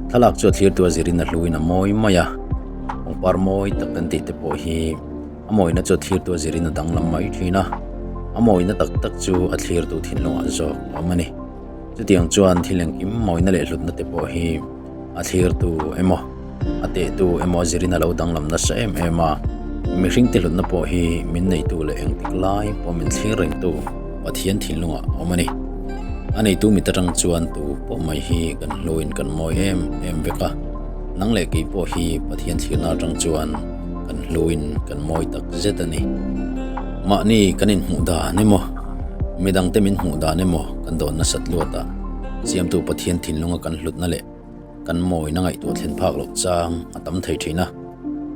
Thlalak chu a thlirtu a zirin a hluin a mawi mai a, pangpar mawi tak kan tih te pawh hi a mawina chu a thlirtu a zirin a danglam mai thin a, a mawina tak tak chu a thlirtu thinlungah zawk a awm a ni. Chutiang chuan thil engkim mawina leh hlutna te pawh hi a thlirtu emaw a tehtu emaw a zirin a lo danglam nasa em em a, mihring te hlutna pawh hi min neitu leh engtik lai pawh min thlir rengtu Pathian thinlungah a awm a ni. A neitu mit atang chuan tu pawh mai hi kan hluin kan mawi em em vek a, nang leh kei pawh hi Pathian thlirna atang chuan kan hluin kan mawi tak zet a ni. Mahni kan inhmuh dan emaw, midangte min hmuh dan emaw kan dawn nasat luat a, Siamtu Pathian thinlunga kan hlutna leh kan mawina ngaihtuah thlen phak loh chang a tam thei thin a.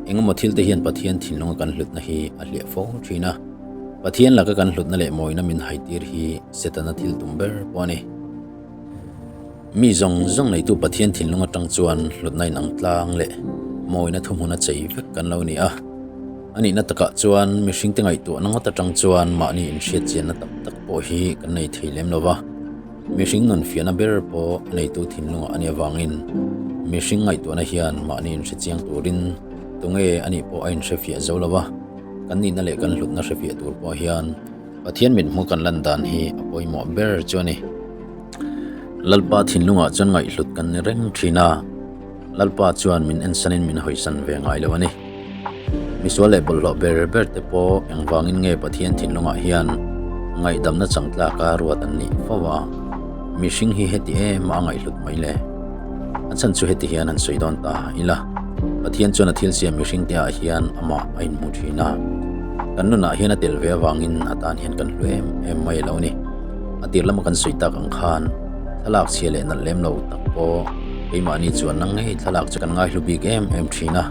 Engemaw thil te hian Pathian thinlunga kan hlutna hi a hliah fo thin a. Pathian laka kan hlutna leh mawina min haitir hi Setana thil tum ber pawh a ni. Mi zawng zawng neitu Pathian thinlung atang chuan hlutna inang tlang leh mawina thuhmun a chei vek kan lo ni a. A nihna takah chuan mihringte ngaihtuahna ngawt atang chuan mahni inhriat chianna tak tak pawh hi kan nei thei lem lo va. Mihring nun fiahna ber pawh a neitu thinlungah a nih avangin mihring ngaihtuahna hian mahni inhre chiang turin tunge a nih pawh a inhrefiah zo lo va. Kan nihna leh kan hlutna hrefiah tur pawh hian Pathian mithmuh kan lan dan hi a pawimawh ber chu a ni. Lalpa thinlungah chuan ngaihhlut kan ni reng thin a, Lalpa chuan min ensanin min hawisan ve ngai lo a ni. Misual leh bawlhhlawh ber ber te pawh engvangin nge Pathian thinlungah hian ngaihdamna changtlaka ruat an nih fo a, mihring hi heti em a ngaihhlut mai le? A chhan chu heti hian han sawi dawn ta ila, Pathian chuan a thil siam mihring te ah hian amah a inhmu thin a, kan nunah hian a tel ve avangin a tan hian kan hlu em em mai lo ni. A tir lama kan sawi tak ang khan thlalak chhia leh nalh lem lo tak pawh keimahni chuan nang ngei thlalak chu kan ngaihlu bik em em thin a,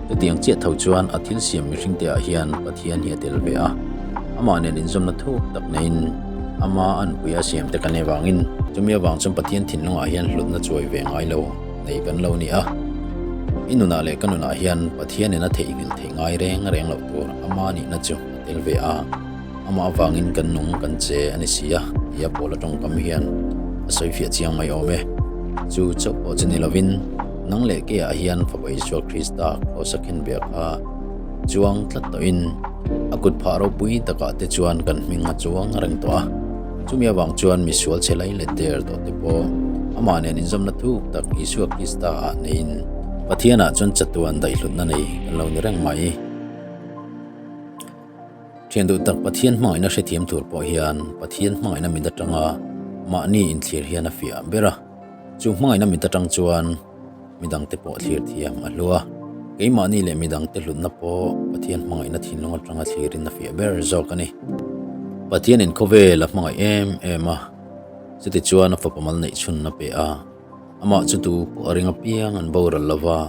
chutiang chiah tho chuan a thil siam mihring te ah hian Pathian hi a tel ve a, amah nen inzawmna thuk tak neiin ama anpui a siam te kan avangin chumi avang chuan Pathian thinlungah hian hlutna chuai ve ngai lo nei kan lo ni a. I nunah leh ka nunah hian Pathianin a theihnghilh theih ngai reng reng loh tur ama nihna chu a tel ve a, amah avangin kan nung kan che a ni si a tia Paula tawngkam hian a sawi fiah chiang mai awm e. Chu chauh pawh chu ni lovin nang leh keiah hian Fapa Isua Krista Kraws a khenbeh kha Chuang tlat tawhin a kut phah ropui takah te chuan kan hming a chuang reng tawh a. Chumi avang chuan misual chhe lai let der tawh te pawh amah nen inzawmna thuk tak Isua Krista ah neiin Pathianah chuan chatuan daihhlutna nei kan lo ni reng mai. Thian duh tak Pathian hmangaihna hrethiam tur pawh hian Pathian hmangaihna mit atanga mahni inthlir hian a fiah ber a. Chu hmangaihna mit atang chuan Midangte pawh thlir thiam a hlu a, keimahni leh midangte hlutna pawh Pathian hmangaihna thinlung atanga thlirin a fiah ber zawk a ni. Pathianin khawvel a hmangaih em em a, chutichuan a fapa mal neih chhun a pe a, amah chu tu pawh a ring apiang an boral lo va,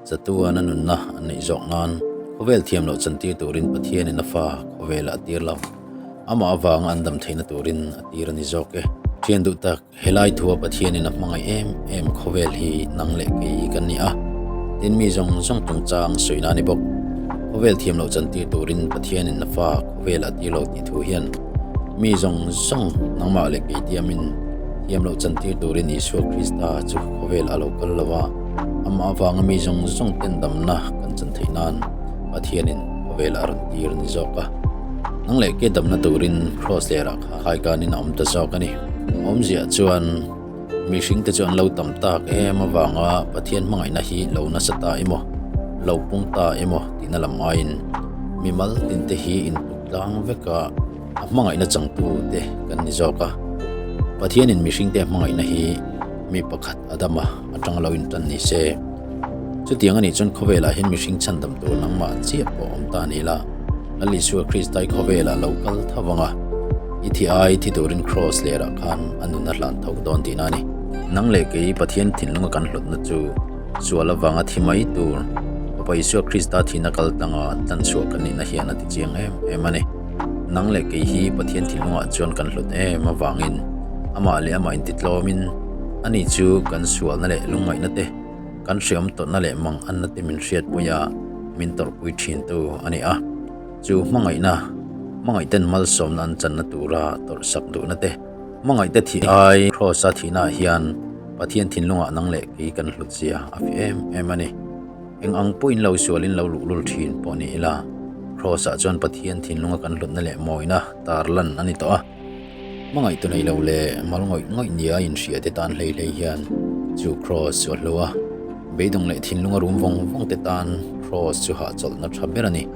chatuan a nunna an neih zawk nan khawvel thiam loh chantir turin Pathianin a fa khawvelah a tir lo, amah avanga an dam theihna turin a tir a ni zawk e. Thian duh tak. Helai thua Pathianin a hmangaih em em khawvel hi nang leh kei kan ni a, tin mi zawng zawng chungchang sawi na a ni bawk. Khawvel thiam loh chantir turin Pathianin a fa khawvel a tir lo tih thu hian mi zawng zawng nangmah leh kei tiamin thiam loh chantir turin Isua Krista chu khawvel a lo kal lo a, amah avanga mi zawng zawng ten damna kan chan theih nan Pathianin khawvel a rawn tir a ni zawk a. Nang leh kei damna turin Kraws lerah kha khaikanin a awm ta zawk a ni. Awmziah chuan mihringte chu an lo tam tak em avanga Pathian hmangaihna hi lo nasa ta emaw, lo pung ta emaw tihna lam aiin mimal tinte hi intuk tlang veka a hmangaihna changtute kan ni zawk a. Pathianin mihringte hmangaihna hi mi pakhat Adama atanga lo intan ni se. Chutiang a nih chuan khawvelah hian mihring chhandam tur nangmah chiah pawh awm ta ni la, Lal Isua Kristai khawvelah lo kal tho vang a, i thi ai thi turin Kraws lerah khan a nun a hlan tho dawn tihna a ni. Nang leh kei Pathian thinlunga kan hlutna chu sual avanga thi mai tur Fapa Isua Krista thihna kal tlanga tlanchhuah kan nihna hian a ti chiang em em a ni. Nang leh kei hi Pathian thinlungah chuan kan hlut em avangin amah leh amah intitlawmin ani chu kan sualna leh lungngaihna te, Kan hriam tawrhna leh mang anna te min hriatpui a, min tawrhpui thintu a ni a. Chu hmangaihna, hmangaihten malsawmna an channa tura tawrhsak duhna te, hmangaihte thih ai Kraws-a thihnaah hian Pathian thinlungah nang leh kei kan hlut zia a fiah em em a ni. Eng ang pawhin lo sualin lo luhlul thin pawh ni ila, Kraws-ah chuan Pathian thinlunga kan hlutna leh mawina tar lan a ni tawh a. Hmangaih tu nei lo leh mal ngawih ngawih nia a inhria te tan hlei hlei hian chu Kraws chu a hlu a. Beidawng leh thinlunga rum vawng vawng te tan Kraws chu hahchawlhna tha ber a ni.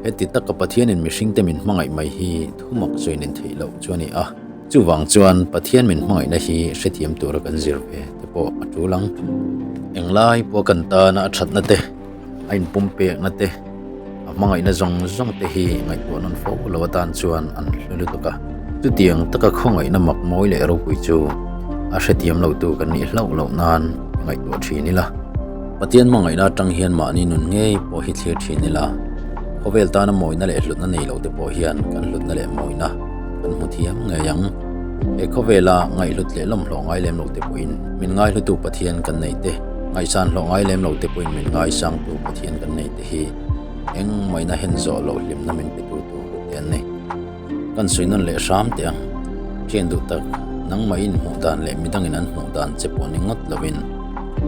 Heti taka Pathianin mihringte min hmangaih mai hi thumak sawi nen theih loh chu a ni a. Chuvang chuan Pathian min hmangaihna hi hrethiam tura kan zir ve te pawh a tul ang. Englai pawh kan tana a thatna te, a inpumpekna te, a hmangaihna zawng zawng te hi ngaihtuah nawn fo lo atan chuan an hlu lutuk a. Chutiang taka khawngaihna mak mawi leh ropui chu a hrethiam lotu kan nih hlauh loh nan i ngaihtuah thin ila. Pathian hmangaihna atang hian mahni nun ngei pawh hi thlir thin ila, khawvel tana mawina leh hlutna nei lo te pawh hian kan hlutna leh mawina kan hmu thiam ngei ang. He khawvela ngaihhlut leh lawmhlawh ngai lem lo te pawhin min ngaihlutu Pathian kan nei te, ngaihsan hlawh ngai lem lo te pawhin min ngaisangtu Pathian kan nei te hi engmahina hen zawh loh hlimna min pe tu tur te an ni. Kan sawi nawn leh hram teh ang. Thian duh tak, nangmah in hmuh dan leh midangin an hmuh dan che pawh ni ngawt lovin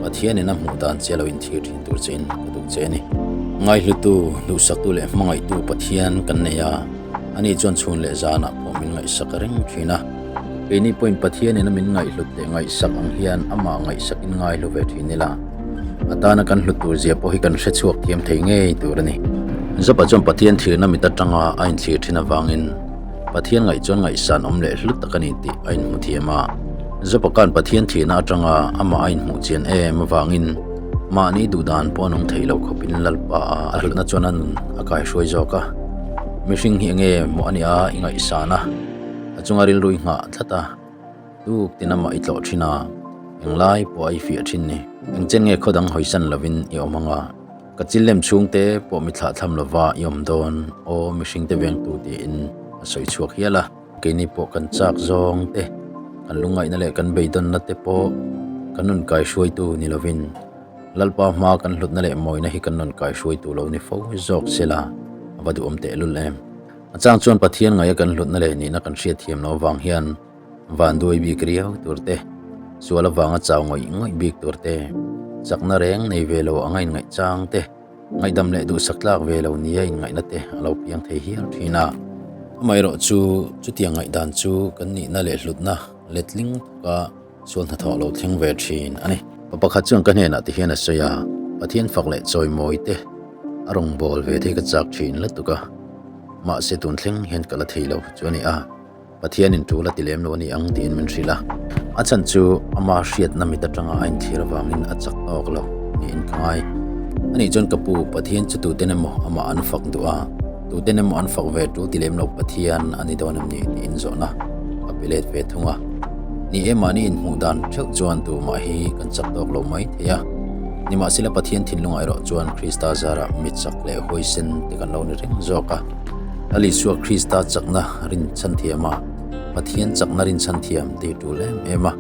Pathianin a hmuh dan che lo inthlir thin tur chein ka duh che a ni. Ngaihlutu, duhsaktu leh hmangaihtu Pathian kan nei a, ani chuan chhun leh zanah pawh min ngaihsak reng thin a. Keini pawhin Pathianin a min ngaihhlut leh ngaihsak ang hian amah ngaihsakin ngaihlu ve thin ila, a tana kan hlut tur zia pawh hi kan hre chhuak thiam thei ngei tur a ni. Zapa chuan Pathian thirna mit atanga a inthlir thin avangin Pathian ngaih chuan ngaihsan awm leh hlu tak a ni tih a inhmu thiam a. Zapa khan Pathian thirna atanga amah a inhmuh chian em avangin mahni duhdan pawh a nung thei lo khawpin Lalpa a hlutna chuan a nun a kaihruai zawk a. Mihring hi enge maw a nia i ngaihsan a, a chunga rilru i nghah tlat a. Tuk tin amah i tlawh thin a, englai pawh a i fiah thin ni. Engchen nge khaw dang hawisan lovin i awm ang a, ka chil lem chhungte pawh mi thlahthlam lova i awm dawn aw mihringte vengtu tiin a sawi chhuak hial a. Keini pawh kan chak zawng te, kan lungngaihna leh kan beidawnna te pawh kan nun kaihruaitu ni lovin Lalpa hma kan hlutna leh mawina hi kan nun kaihruaitu lo ni fo zawk sela a va duhawm tehlul em. A chang chuan Pathian ngaia kan hlutna leh nihna kan hriatthiam loh avang hian Vanduai bik riau tur te, sual avanga chau ngawih ngawih bik tur te, chakna reng nei ve lo anga inngaih chang te, ngaihdam leh duhsak tlak ve lo nia inngaihna te a lo piang thei hial thin a. Amaherawh chu, chutiang ngaihdan chu kan nihna leh hlutna letling taka sual hnathawh lo thleng ve thin a ni. Pa pakhat chuan ka hnenah ti hian a sawi a, Pathian fak leh chawimawi te a rawngbâwl ve thei ka chak thin lutuk a, mahse tun thleng hian ka la thei lo chu a ni a. Pathianin tul a ti lem lo a ni ang tiin min hrilh a. A chhan chu ama hriatna mit atanga a inthlir avangin a chak tawk lo niin ka ngai. Anih chuan ka pu, Pathian chu tuten emaw amah an fak duh a, tuten emaw an fak ve tul ti lem lo Pathian a ni dawn em ni tiin zawhna ka pe let ve thung a. Ni e, mahni inhmuh dan theuh chuan tumah hi kan chak tawk lo mai thei a. Nimahsela Pathian thinlungah erawh chuan Krista zarah mi chak leh huaisen te kan lo ni reng zawk a. Lal Isua Krista chakna rinchhan thiam a, Pathian chakna rinchhan thiam tih tul em em a.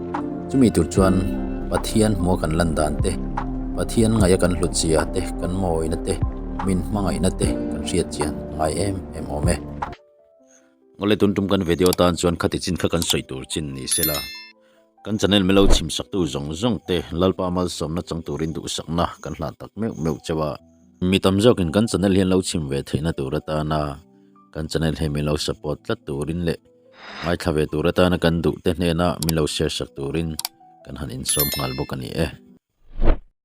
Chumi tur chuan Pathian hmua kan lan dan te, Pathian ngaia kan hlut zia te, kan mawina te, min hmangaihna te kan hriat chian a ngai em em awm e. Ngawle tun tum kan video tan chuan khati chin kha kan sawi tur chin ni sela. Kan channel milo chhim saktu zawng zawng te Lalpa malsawmna chang turin duhsakna kan hlan tak meuh meuh cheu a. Mi tam zawkin kan channel hian lo chhim ve theihna tur atana kan channel hi milo support tlat turin leh ngaithla ve tur atana kan duh te hnena milo share sak turin kan han insawm nghal bawk a ni e.